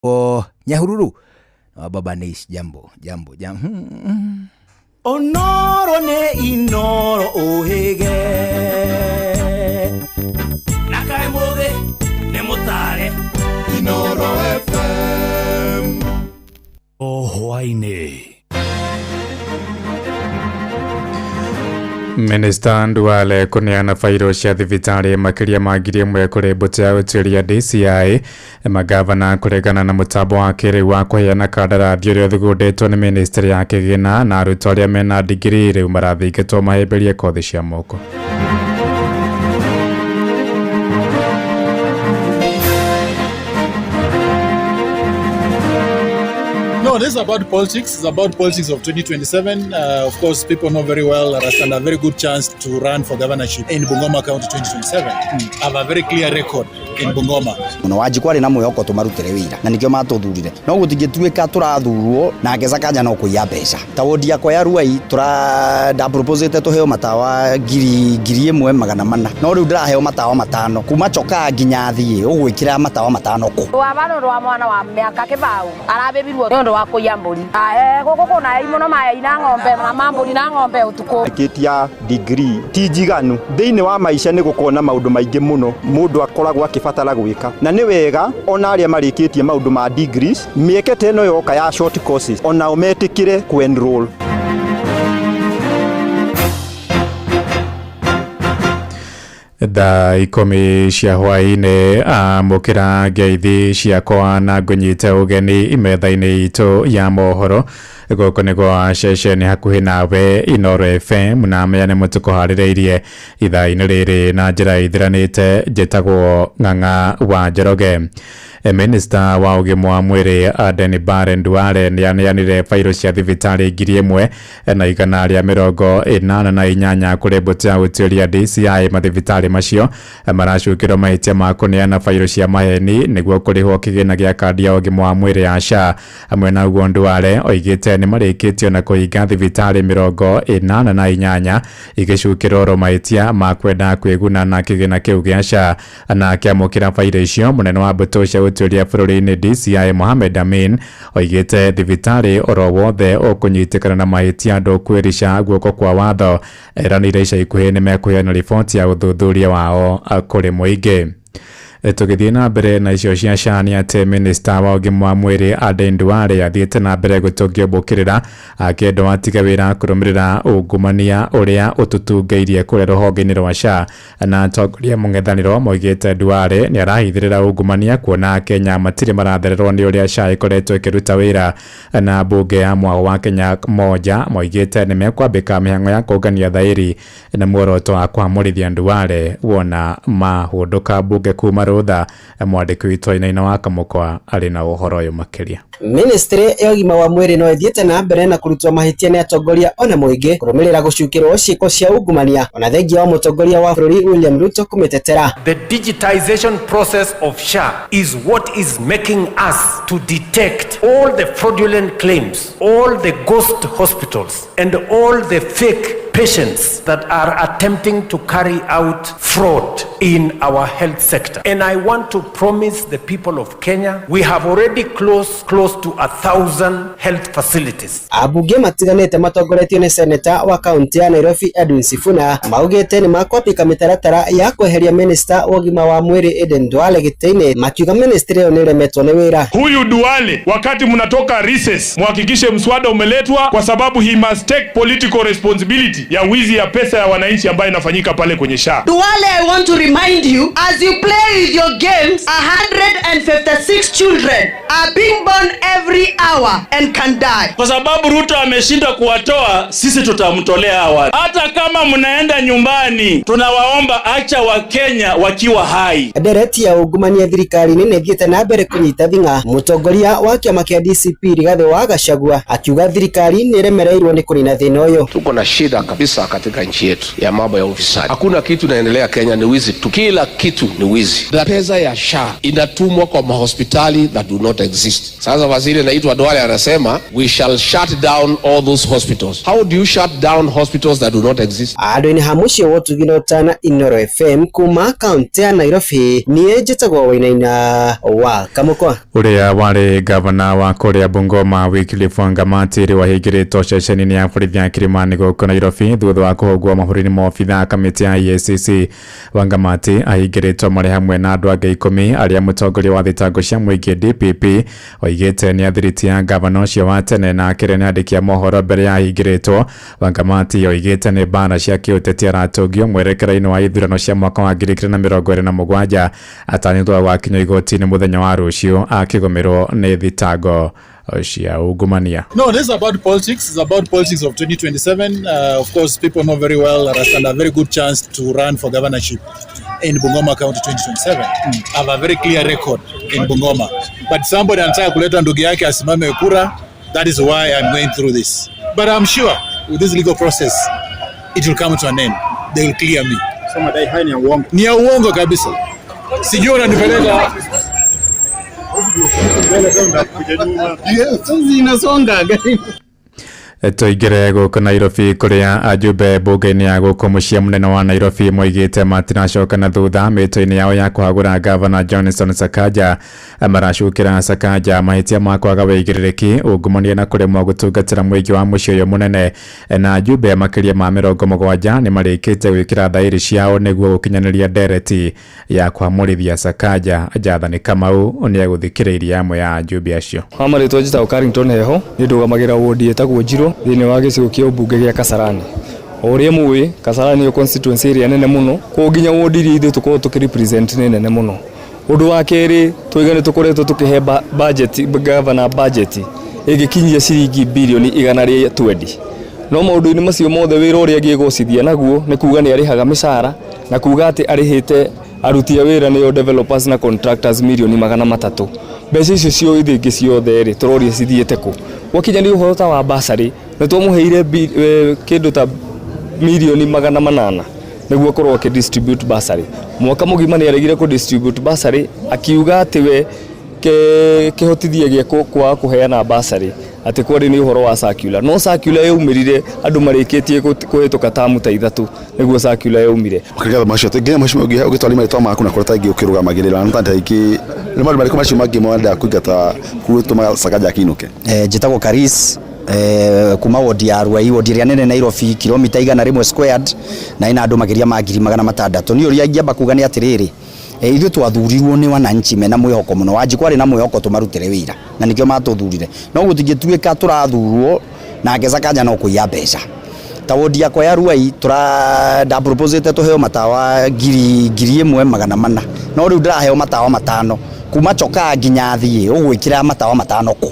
O Nyahururu na baba Nish, jambo jambo jambo. Onoro nĩ Inoro ũhĩge na kaĩ mũthĩ nĩ mũtare Inoro FM. O hwainĩ. Minista Duale kũneana bairo cia thibitarĩ makĩria ma 1,000 kũrĩ mbũtũ ya ũtuĩria DCI. Magavana kũregana na mũtambo wa kĩrĩu wa kũheana kandarathi ũrĩa ũthugundĩtwo nĩ ministry ya kĩgĩna, na arutwo arĩa mena ndigiri rĩu marathingĩtwo mahĩmbĩrie kothi cia moko. No, this is about politics. It's about politics of 2027. Of course, people know very well that I stand a very good chance to run for governorship in Bungoma County 2027. I have a very clear record in Bungoma. Muno Wanjikũ arĩ na mwĩhoko tũmarutĩre wĩra na nĩkĩo matũthurire, no gũtingĩtuĩka tũrathurwo nake Sakaja no kũiya mbeca. Ta wodi yakwa ya Ruai tũra ndaproposĩte tũheo matawa 1,400, no rĩu ndĩraheo matawa 5 kuma Chokaa nginya thiĩ ũgwĩkĩra matawa 5 kũ. Rwa rwa mwana wa mĩaka kĩbaũ arabĩbirwo nĩ ũndũ wa kũiya mbũri. Gũkũ kwĩna ai mũno mayai na ng'ombe na mambũri na ng'ombe ũtukũ. Rĩkĩtia degree ti njiganu thĩinĩ wa maica, nĩ gũkorwo na maũndũ maingĩ mũno mũndũ akoragwo akĩbatara gwĩka, na nĩ wega ona arĩa marĩkĩtie maũndũ ma degrees, mĩeke ta ĩno yoka ya short courses, onao metĩkĩre kũ enroll. Thaa 10 cia hwaĩ-inĩ, amũkĩra ngeithi ciakwa na ngũnyite ũgeni metha-inĩ itũ ya mohoro. Gũkũ nĩ gwa ceceni hakuhĩ nawe, Inoro FM, na maya nĩ mũtũkũharĩrĩirie ithaa-inĩ rĩrĩ na njĩra ithiranĩte. Njĩtagwo Ng'ang'a wa Njoroge. Minista wa ũgima wa mwĩrĩ Aden Bare Duale nĩ aneanire bairo cia thibitarĩ 1,188 kũrĩ mbũtũ ya ũtuĩria DCI. Mathibitarĩ macio maracukĩrwo mahĩtia ma kũneana bairo cia maheni nĩguo kũrĩhwo kĩgĩna gĩa kandi ya ũgima wa mwĩrĩ ya SHA. Hamwe na ũguo, Duale oigĩte nĩ marĩkĩtio na kũhinga thibitarĩ 88 igĩcukĩrwo mahĩtia ma kwenda kwĩguna na kĩgĩna kĩu gĩa SHA. Na akĩamũkĩra bairo icio, mũnene wa mbũtũ cia ũtuĩria bũrũri-inĩ DCI Mohamed Amin oigĩte thibitarĩ oro wothe ũkũnyitĩkana na mahĩtia ndũkwĩrica guoko kwa watho. Eranĩire ica ikuhĩ nĩ mekũheana riboti ya ũthuthuria wao kũrĩ mũingĩ. Tũgĩthiĩ na mbere na icio cia SHA, nĩ atĩ minista wa ũgima wa mwĩrĩ Aden Duale athiĩte na mbere gũtũngio mbũkĩrĩra akĩendwo atige wĩra kũrũmĩrĩra ungumania ũrĩa ũtũtungĩirie kũrĩa rũhonge-inĩ rwa SHA. Na atongoria mũng'ethanĩro moigĩte Duale nĩ arahithĩrĩra ungumania, kuona Kenya matirĩ marathererwo nĩ ũrĩa SHA ĩkoretwo ĩkĩruta wĩra. Na mbunge ya mwago wa Kenya Moja moigĩte nĩ mekwambĩka mĩhang'o ya kũngania thaĩri na muoroto wa kũhamũrithia Duale wona mahũndũka mbunge kuma rũtha. Mwandĩki witũ Wainaina wa Kamũkwa arĩ na ũhoro ũyũ makĩria. Ministry ya ũgima wa mwĩrĩ no ĩthiĩte na mbere na kũrutwo mahĩtia nĩ atongoria ona mũingĩ kũrũmĩrĩra gũcukĩrwo ciĩko cia ungumania, ona thengia wa mũtongoria wa bũrũri William Ruto kũmĩtetera. The digitization process of SHA is what is making us to detect all the fraudulent claims, all the ghost hospitals, and all the fake patients that are attempting to carry out fraud in our health sector. And I want to promise the people of Kenya, we have already closed close to 1,000 health facilities. Ambunge matiganĩte matongoretio nĩ seneta wa kaunti ya Nairobi Edwin Sifuna maugĩte nĩ makwambĩka mĩtaratara ya kweheria minista wa ũgima wa mwĩrĩ Aden Duale gĩtĩ-inĩ, makiuga ministry ĩyo nĩ ĩremetwo nĩ wĩra. Huyu Duale, wakati mnatoka recess, muhakikishe mswada umeletwa, kwa sababu he must take political responsibility ya wizi ya pesa ya wananchi ambayo inafanyika pale kwenye SHA. Duale, I want to remind you, as you play with your games, 156 children are being born every hour and can die. Kwa sababu Ruto ameshindwa kuwatoa, sisi tutamtolea hawa. Hata kama mnaenda nyumbani, tunawaomba acha Wakenya wakiwa hai. Ndereti ya ungumania thirikari-inĩ nĩ ĩthiĩte na mbere kũnyita thing'a, mũtongoria wa kĩama kĩa DCP Rigathĩ wa Gachagua akiuga thirikari nĩ ĩremereirwo nĩ kũnina thĩna ũyũ. Tuko na shida kabisa. kabisa katika nchi yetu ya mambo ya ufisadi. Hakuna kitu inaendelea Kenya, ni wizi tu, kila kitu ni wizi. Na pesa ya SHA inatumwa kwa mahospitali that do not exist. Sasa waziri anaitwa Duale anasema we shall shut down all those hospitals. How do you shut down hospitals that do not exist? Andũ-inĩ ha mũciĩ wa ũtugi na ũtana Inooro FM kuma kaunti ya Nairobi niĩ njĩtagwo Wainaina wa Kamũkwa. Uria warĩ gavana wa kũrĩa Bungoma Wycliffe Wangamati rĩu ahingĩrĩtwo ceceni-inĩ ya borithi ya Kilimani gũkũ Nairobi thutha wa kũhũngwo mabũrũri-inĩ maobithaa kamĩtĩ ya EACC. Wangamati ahingĩrĩtwo marĩ hamwe na andũ angĩ 10 arĩa mũtongoria wa thitango cia mũingĩ DPP oigĩte nĩ athiriti ya gavana ũcio wa tene na akĩrĩ nĩ andĩki a mohoro mbere ya ahingĩrĩtwo. Wangamati oigĩte nĩ mbara cia kĩũteti aratũngio mwerekera-inĩ wa ithurano cia mwaka wa 2027 atanyĩtwo gwakinywo igoti-inĩ mũthenya wa rũciũ akĩgũmĩrwo nĩ thitango cia ungumania. No, this is about politics. It's about politics of 2027. Of course, people know very well that I stand a very good chance to run for governorship in Bungoma County 2027. I have a very clear record in Bungoma. But somebody anataka kuleta ndugu yake asimame kura. That is why I'm going through this. But I'm sure with this legal process, it will come to an end. They will clear me. So madai haya ni ya uongo. Ni ya uongo kabisa. Sijui unanipeleka Tũingĩre gũkũ Nairobi kũrĩa ajumbe mbunge-inĩ ya gũkũ mũciĩ mũnene wa Nairobi moigĩte matiracoka na thutha mĩtũ-inĩ yao ya kũhagũra gavana Johnson Sakaja. Maracukĩra Sakaja mahĩtia ma kwaga wĩigĩrĩrĩki, ungumania na kũremwo gũtungatĩra mũingĩ wa mũciĩ ũyũ mũnene. Na ajumbe makĩria ma 70 nĩ marĩkĩte gwĩkĩra thaĩri ciao nĩguo gũkinyanĩria ndereti ya kũhamũrithia Sakaja. Jathani Kamau nĩ egũthikĩrĩirie amwe ya ajumbe acio. Ha marĩtwa njĩtagwo Carrington Heho, nĩ ndũgamagĩra wodi ĩtagwo Njirũ thĩinĩ wa gĩcigo kĩa ũmbunge gĩa Kasarani. O ũrĩa mũĩ, Kasarani nĩyo constituency ĩrĩa nene mũno, koguo nginya wodi iria ithuĩ tũkoragwo tũkĩ represent nĩ nene mũno. Ũndũ wa kerĩ, twaiga nĩ tũkoretwo tũkĩhe budget, governor budget ĩngĩkinyia ciringi birioni 120. No maũndũ-inĩ macio mothe wĩra ũrĩa angĩgocithia naguo nĩ kuga nĩ arĩhaga mĩcara na kuga atĩ arĩhĩte aruti a wĩra nĩo developers na contractors mirioni 300. Mbeca icio ciothe ingĩ ciothe rĩ tũroria cithiĩte kũ? Gwakinya nĩ ũhoro ta wa bursary nĩ twamũheire kĩndũ ta mirioni 800 nĩguo akorwo akĩ distribute bursary. Mwaka mũgima nĩ aregire kũ distribute bursary akiuga atĩ we kĩhotithia gĩa kwaga kũheana bursary atĩ kwarĩ nĩ ũhoro wa circular. No circular yaumĩrire andũ marĩkĩtie kũhĩtũka tamu ta 3 nĩguo circular yaumire. Ũkĩgetha macio nginya macio ũgĩtwara marĩtwa maku na kũrĩa ta ingĩ ũkĩrũgamagĩrĩra na ta ingĩ nĩ maũndũ marĩkũ macio mangĩ mwendaga kũingata gũtũma Sakaja akĩinũke? Njĩtagwo Karis kuma wodi ya Ruai, wodi ĩrĩa nene Nairobi, kilomita 100 squared na ina andũ makĩria ma 600,000. Niĩ ũrĩa ingĩamba kuga nĩ atĩrĩrĩ, ithuĩ twathurirwo nĩ wananchi mena mwĩhoko mũno. Wanjikũ arĩ na mwĩhoko tũmarutĩre wĩra na nĩkĩo matũthurire. No gũtingĩtuĩka tũrathurwo nake Sakaja no kũiya mbeca. Ta wodi yakwa ya Ruai ndaproposĩte tũheo matawa 1,400, no rĩu ndĩraheo matawa 5 kuma Chokaa nginya thiĩ ũgwĩkĩra matawa 5 kũ?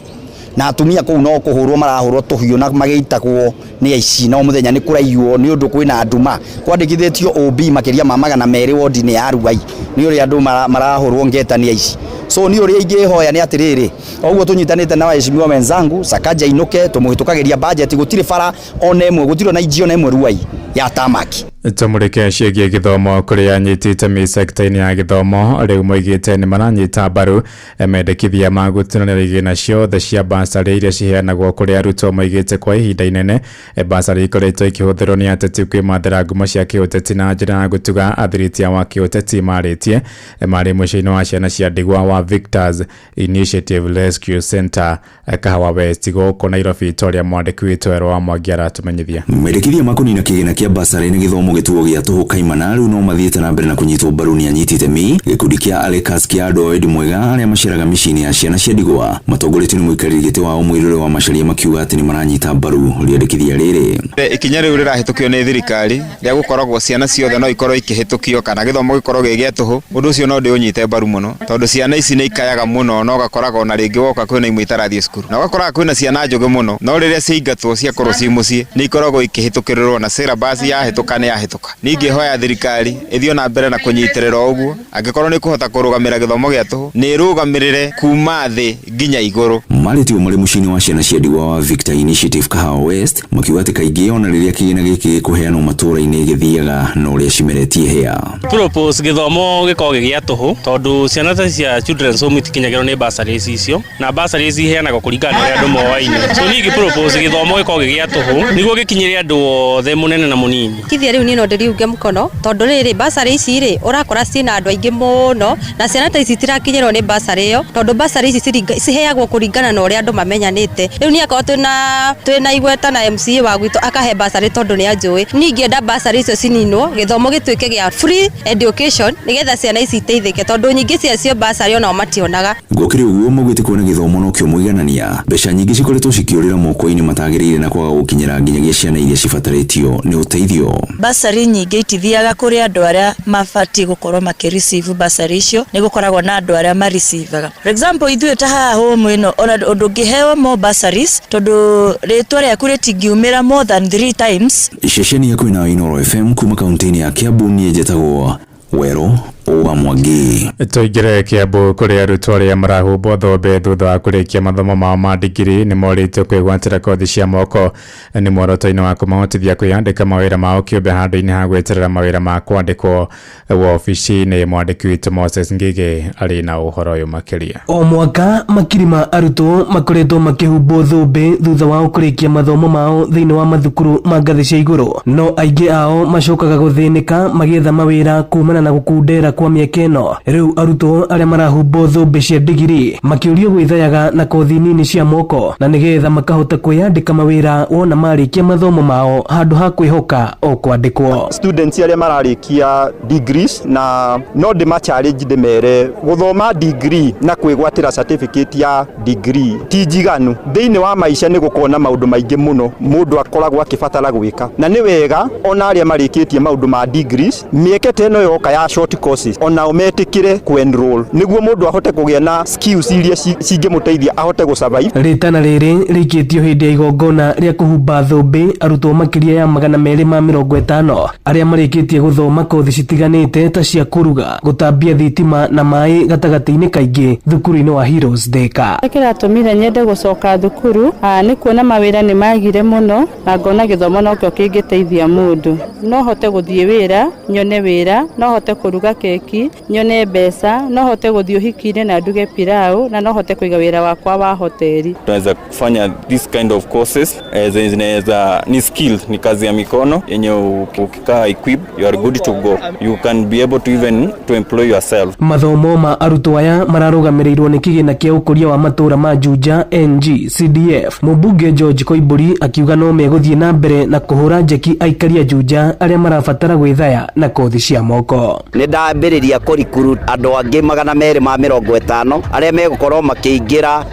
Na atumia kũu no kũhũrwo marahũrwo tũhiũ na magĩitagwo nĩ aici no mũthenya nĩ kũraiywo nĩ ũndũ kwĩna nduma. Kwandĩkithĩtio OB makĩria ma 200 wodi-inĩ ya Ruai nĩ ũrĩa andũ marahũrwo ngeta nĩ aici. So nĩ ũrĩa ingĩhoya nĩ atĩrĩrĩ, oguo tũnyitanĩte na waheshimiwa wenzangu, Sakaja inũke tũmũhĩtũkagĩria budget, gũtirĩ bara ona ĩmwe, gũtirĩ ona inji ona ĩmwe Ruai ya tamaki. Tũmũrĩke ciĩgiĩ gĩthomo kũrĩa anyiti itemi sekta-inĩ ya gĩthomo rĩu moigĩte nĩ maranyita mbaru mendekithia ma gũtinanĩria igĩna ciothe cia basarĩ iria ciheanagwo kũrĩ arutwo. Moigĩte kwa ihinda inene basarĩ ikoretwo ikĩhũthĩrwo nĩ ateti kwĩmathĩra ngumo cia kĩũteti na njĩra ya gũtuga athiritia wa kĩũteti marĩtie marĩ mũciĩ-inĩ wa ciana cia ndigwa wa Victors Initiative Rescue Center Kahawa West gũkũ Nairobi, ta ũrĩa mwandĩki witũ Erwa wa Mwangi aratũmenyithia. Mendekithia ma kũnina kĩgĩna kĩa basarĩ nĩ gĩthomo gĩtuo gĩa tũhũ kaimana rĩu no mathiĩte na mbere na kũnyitwo mbaru nĩ anyiti itemi. Gĩkundi kĩa Alekas kĩa andũ a wendi mwega arĩa maceraga mĩciĩ-inĩ ya ciana cia ndigwa matongoretio nĩ mũikarĩri gĩtĩ wao Mũirũrĩ wa Macharia makiuga atĩ nĩ maranyita mbaru rĩendekithia rĩrĩ. Ikinya rĩu rĩrahĩtũkio nĩ thirikari rĩa gũkoragwo ciana ciothe no ikorwo ikĩhĩtũkio kana gĩthomo gĩkorwo gĩ gĩa tũhũ, ũndũ ũcio no ndĩũnyite mbaru mũno tondũ ciana ici nĩ ikayaga mũno na ũgakoraga ona rĩngĩ woka kwĩna imwe itarathiĩ cukuru na ũgakoraga kwĩna ciana njũgĩ mũno no rĩrĩa ciaingatwo ciakorwo ciĩ mũciĩ nĩ ikoragwo ikĩhĩtũkĩrĩrwo na syllabus yahĩtũka nĩ Nĩirahĩtũka. Niĩ ingĩhoya thirikari ĩthiĩ na mbere na kũnyitĩrĩra ũguo, angĩkorwo nĩ kũhota kũrũgamĩra gĩthomo gĩa tũhũ, nĩ ĩrũgamĩrĩre kuma thĩ nginya igũrũ. Marĩtio marĩ mũciĩ-inĩ wa ciana cia ndigwa wa Victor Initiative Kahawa West, makiuga atĩ kaingĩ ona rĩrĩa kĩgĩna gĩkĩ gĩkũheanwo matũũra-inĩ gĩthiaga na ũrĩa cimeretie hĩa. Propose gĩthomo gĩkorwo gĩ gĩa tũhũ, tondũ ciana ta cia children's home itikinyagĩrwo nĩ bursaries icio, na bursaries iheanagwo kũringana na ũrĩa andũ moaine. So niĩ ingĩ propose gĩthomo gĩkorwo gĩ gĩa tũhũ nĩguo gĩkinyĩre andũ othe, mũnene na mũnini. Kithia rĩu niĩ no ndĩriunge mũkono, tondũ rĩrĩ bursary ici rĩ, ũrakora ciĩna andũ aingĩ mũno, na ciana ta ici itirakinyĩrwo nĩ bursary ĩyo, tondũ bursary ici ciheagwo kũringana na ũrĩa andũ mamenyanĩte. Rĩu niĩ akorwo twĩna igweta na MCA wa gwitũ akahe bursary tondũ nĩ anjũĩ, niĩ ingĩenda bursary icio cininwo, gĩthomo gĩtuĩke gĩa free education, nĩgetha ciana ici iteithĩke, tondũ nyingĩ ciacio bursary onao mationaga. Gũkĩrĩ ũguo, maugĩte kuona gĩthomo nokĩo mũiganania, mbeca nyingĩ cikoretwo cikĩũrĩra moko-inĩ matagĩrĩire na kwaga gũkinyĩra nginyagia ciana iria cibatarĩtio nĩ ũteithio. Bursary nyingĩ itithiaga kũrĩ andũ arĩa mabatiĩ gũkorwo makĩ receive bursary icio, nĩ gũkoragwo na andũ arĩa ma receivaga. For example, ithuĩ ta haha home ĩno, ona ndũngĩheo more bursaries tondũ rĩtwa rĩaku rĩtingiumĩra more than 3 times. Ceceni ya kwĩna Inooro FM kuma kaunti-inĩ ya Kiambu, niĩ njĩtagwo Werũ wa Mwangi. Tũingĩre Kiambu, kũrĩa arutwo arĩa marahumbwo thũmbĩ thutha wa kũrĩkia mathomo mao ma ndigiri nĩ morĩtio kwĩgwatĩra kothi cia moko, nĩ muoroto-inĩ wa kũmahotithia kwĩyandĩka mawĩra mao kĩũmbe handũ-inĩ ha gweterera mawĩra ma kwandĩkwo wobici-inĩ. Mwandĩki witũ Moses Ngige arĩ na ũhoro ũyũ makĩria. O mwaka makiri ma arutwo makoretwo makĩhumbwo thũmbĩ thutha wao kũrĩkia mathomo mao thĩinĩ wa mathukuru ma ngathĩ cia igũrũ, no aingĩ ao macokaga gũthĩnĩka magĩetha mawĩra kumana na gũkundera kwa mĩeke ĩno. Rĩu arutwo arĩa marahumbwo thũmbĩ cia ndigiri makĩũrio gwĩthayaga na kothi nini cia moko, na nĩgetha makahota kwĩyandĩka mawĩra wona marĩkia mathomo mao handũ ha kwĩhoka o kwandĩkwo. Students arĩa mararĩkia degrees, na no ndĩma challenge, ndĩmere gũthoma degree na kwĩgwatĩra certificate ya degree ti njiganu. Thĩinĩ wa maica nĩ gũkorwo na maũndũ maingĩ mũno mũndũ akoragwo akĩbatara gwĩka, na nĩ wega ona arĩa marĩkĩtie maũndũ ma degrees, mĩeke ta ĩno yoka ya short courses, onao metĩkĩre kũ-enroll nĩguo mũndũ ahote kũgĩa na skills iria cingĩmũteithia ahote gũ-survive. Rĩtana rĩrĩ rĩikĩtio hĩndĩ ya igongona rĩa kũhumba thũmbĩ arutwo makĩria ya 250 arĩa marĩkĩtie gũthoma kothi citiganĩte ta cia kũruga, gũtambia thitima na maĩ gatagatĩ-inĩ kaingĩ thukuru-inĩ wa Heroes Thika. Kĩratũmire nyende gũcoka thukuru nĩ kuona mawĩra nĩ magire mũno, na ngona gĩthomo nokĩo kĩngĩteithia mũndũ. No hote gũthiĩ wĩra nyone wĩra, no hote kũruga keki nyone mbeca, no hote gũthiĩ ũhiki-inĩ na nduge pilau, na no hote kũiga wĩra wakwa wa hoteli. Tunaweza kufanya this kind of courses zenye zinaweza ni skill, ni kazi ya mikono yenye ukikaa equip, you are good to go, you can be able to even to employ yourself. Mathomo ma arutwo aya mararũgamĩrĩirwo nĩ kĩgĩna kĩa ũkũria wa matũũra ma Juja NG-CDF. Mũmbunge George Koimburi akiuga no megũthiĩ na mbere na kũhũra njeki aikari a Juja arĩa marabatara gwĩthaya na kothi cia moko. Nĩ ndambĩrĩria kũrikuru andũ angĩ 250 arĩa megũkorwo makĩingĩra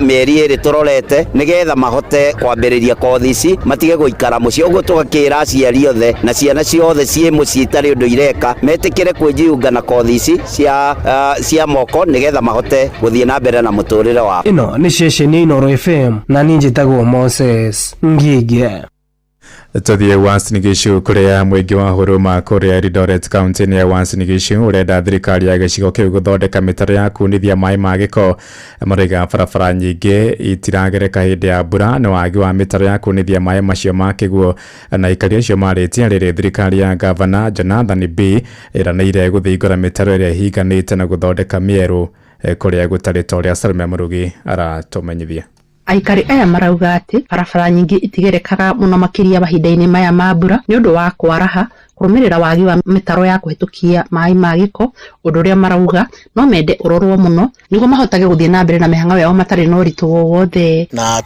mĩeri 2 tũrorete, nĩgetha mahote kwambĩrĩria kothi ici, matige gũikara mũciĩ. Ũguo tũgakĩra aciari othe na ciana ciothe ciĩ mũciĩ itarĩ ũndũ ireka, metĩkĩre kwĩjiunga na kothi ici cia moko, nĩgetha mahote gũthiĩ na mbere na mũtũrĩre wao. Ĩno nĩ ceceni Inooro FM na niĩ njĩtagwo Moses Ngige. Tũthiĩ Uasin Gishu, kũrĩa mũingĩ wa Huruma kũrĩa Eldoret kaunti-inĩ ya Uasin Gishu ũrenda thirikari ya gĩcigo kĩu gũthondeka mĩtaro ya kunithia maĩ ma gĩko. Marauga barabara nyingĩ itiragereka hĩndĩ ya mbura nĩ wagi wa mĩtaro ya kunithia maĩ macio ma kĩguũ, na aikari acio marĩtie rĩrĩ thirikari ya gavana Jonathan B ĩranĩire gũthingũra mĩtaro ĩrĩa ĩhinganĩte na gũthondeka mĩerũ kũrĩa gũtarĩ, ta ũrĩa Salome Mũrugi aratũmenyithia. Aikari aya marauga atĩ barabara nyingĩ itigerekaga mũno makĩria mahinda-inĩ maya ma mbura nĩ ũndũ wa kwaraha kũrũmĩrĩra wagi wa mĩtaro ya kũhĩtũkia maĩ ma gĩko, ũndũ ũrĩa marauga no mende ũrorwo mũno nĩguo mahotage gũthiĩ na mbere na mĩhang'o yao matarĩ na ũritũ wowothe. Na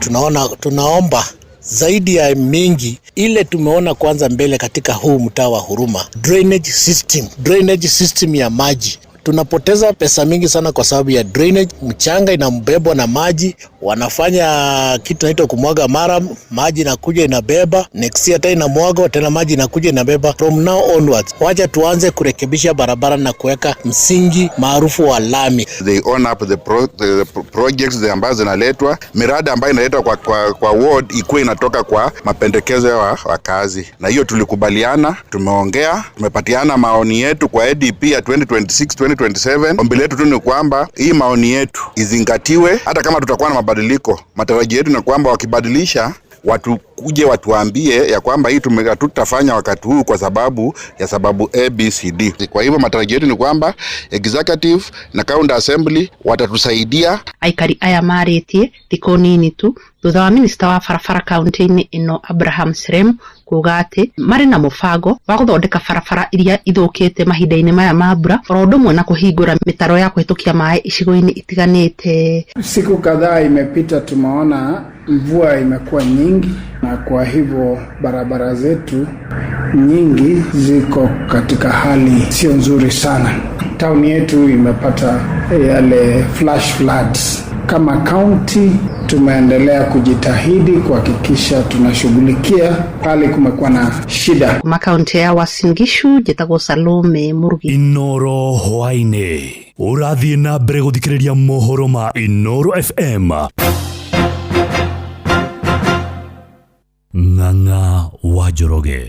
tunaomba zaidi ya mingi ile tumeona kwanza mbele katika huu mtaa wa Huruma, drainage system ya maji. Tunapoteza pesa mingi sana kwa sababu ya drainage, mchanga inambebwa na maji, wanafanya kitu inaitwa kumwaga maram, maji inakuja inabeba, next year tena inamwagwa tena, maji inakuja inabeba. From now onwards, wacha tuanze kurekebisha barabara na kuweka msingi maarufu wa lami. They own up the projects ambazo zinaletwa, miradi ambayo inaletwa kwa ward ikuwe inatoka kwa mapendekezo ya wakazi, na hiyo tulikubaliana, tumeongea, tumepatiana maoni yetu kwa ADP ya 2026 2027. Ombi letu tu ni kwamba hii maoni yetu izingatiwe, hata kama tutakuwa na mabadiliko. Matarajio yetu ni kwamba wakibadilisha watu kuje watuambie ya kwamba hii tutafanya wakati huu kwa sababu ya sababu ABCD. Kwa hivyo matarajio yetu ni kwamba executive na county assembly watatusaidia. Aikari aya marĩtie thikũ nini tu thutha wa minista wa barabara kaunti-inĩ ĩno Abraham Serem kuga atĩ marĩ na mũbango wa gũthondeka barabara iria ithũkĩte mahinda-inĩ maya ma mbura oro ũndũ ũmwe na kũhingũra mĩtaro ya kũhĩtũkia maĩ icigo-inĩ itiganĩte. Siku kadhaa imepita, tumeona mvua imekuwa nyingi, na kwa hivyo barabara zetu nyingi ziko katika hali sio nzuri sana. Tauni yetu imepata yale flash floods. Kama kaunti tumeendelea kujitahidi kuhakikisha tunashughulikia pale kumekuwa na shida. Kuma kaunti ya Uasin Gishu njĩtagwo Salome Murugi. Inoro hwaĩ-inĩ ũrathiĩ na mbere gũthikĩrĩria mohoro ma Inoro FM. Ng'ang'a wa Njoroge.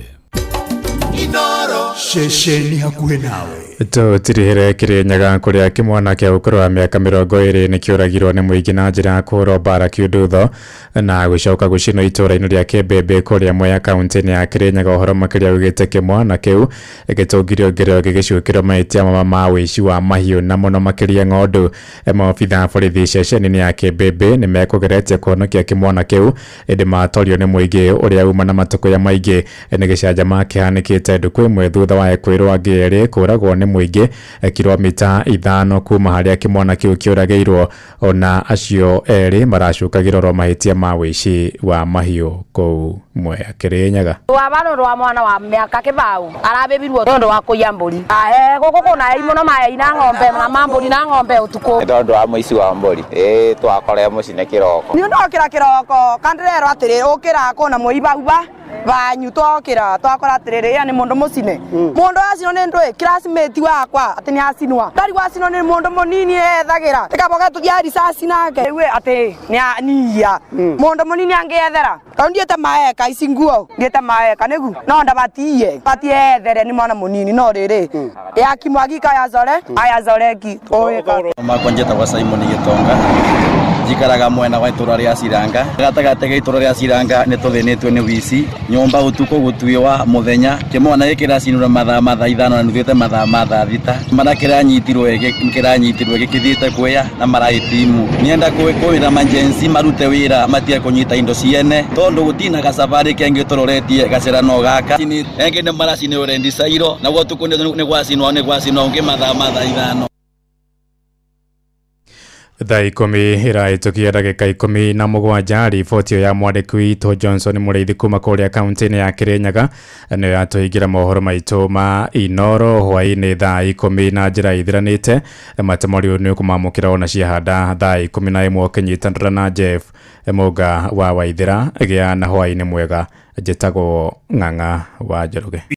Inoro ceceni hakuhĩ nawe. Tũtirihĩre Kĩrĩnyaga kũrĩa kĩmwana kĩa ũkũrũ wa mĩaka 20 nĩkĩũragirwo nĩ mũingĩ na njĩra ya kũhũrwo mbara kĩũndutho na gũcoka gũcinwo itũũra-inĩ rĩa Kĩmbĩmbĩ kũrĩa Mwea kaunti-inĩ ya Kĩrĩnyaga. Ũhoro makĩria ugĩte kĩmwana kĩu gĩtũngirio ngerero gĩgĩcukĩrwo mahĩtia ma ũici wa mahiũ na mũno makĩria ng'ondu. Maobitha a borithi ceceni-inĩ ya Kĩmbĩmbĩ nĩmekũgeretie kũhonokia kĩmwana kĩu ĩndĩ matorio nĩ mũingĩ ũrĩa uma na matũkũya maingĩ. Nĩ gĩcanjama kĩhanĩkĩte ndukũ ĩmwe thutha wa ekwĩrwo angĩ erĩ kũragwo nĩ mũingĩ kilomita 5 kuma harĩa kĩmwana kĩu kĩũragĩirwo. Ona acio erĩ maracukagĩrwo mahĩtia ma ũici wa mahiũ kũu Mwea Kĩrĩnyaga. Rwa rwa mwana wa mĩaka kĩbau arabĩbirwo tondũ wa kũiya mbũri. Gũkũ kwĩna ai mũno maai na ng'ombe na mambũri na ng'ombe ũtukũ. Nĩ tondũ wa mũici wa mbũri. Twakorera mũcine kĩroko. Nĩ ndokĩra kĩroko kandirerwo atĩrĩ ũkĩra kũna mũibauba banyu twokĩra twakora atĩrĩrĩ ĩya nĩ mũndũ mũcine. Mũndũ acinwo nĩ ndũĩ classmate wakwa atĩ nĩ acinwa. Ndari wacinwo nĩ mũndũ mũnini ethagĩra. Tĩkaboga tũthia risasi nake. Rĩu atĩ nĩ niya. Mũndũ mũnini angĩethera. Tondũ ndiĩte maeka ici nguo ndiĩte maeka nĩgu no ndabatiye batie ethere nĩ mwana mũnini no rĩrĩ ya kimwagika ya zore aya zoreki tũĩka. Makwa njĩtagwo Simon Gĩtonga, njikaraga mwena wa itũra rĩa Ciranga. Gatagatĩ ga itũra rĩa Ciranga nĩ tũthĩnĩtio nĩ wici nyũmba ũtukũ gũtuĩwa mũthenya. Kĩmwana gĩkĩ kĩracinirwo mathaa ma thaa 5 na nuthĩte mathaa ma thaa 6. Mana kĩranyitirwo gĩkĩthiĩte kwĩya na maraĩtimu. Nienda kwĩra majensi marute wĩra matige kũnyita indo ciene tondũ gũtina gacabarĩ kengĩ tũroretie gacĩra no gaka. Engĩ nĩ maracinĩrwo rendicairo naguo ũtukũ nĩ gwacinwo ũngĩ mathaa ma thaa 5. Thaa 10 ĩrahĩtũkia ndagĩka 17. Riboti ya mwandĩki witũ Johnson Mũrĩithi kuma kũrĩa kaunti-inĩ ya Kĩrĩnyaga nĩyo yatũhingĩra mohoro maitũ ma Inoro hwaĩ-inĩ thaa 10 na njĩra ithiranĩte. Matemo rĩu nĩ ũkũmamũkĩra ona ciahanda thaa 11 ũkĩnyitanĩra na Jeff Mũnga wa Waithĩra. Gĩa na hwaĩ-inĩ mwega. Njĩtagwo Ng'ang'a wa Njoroge.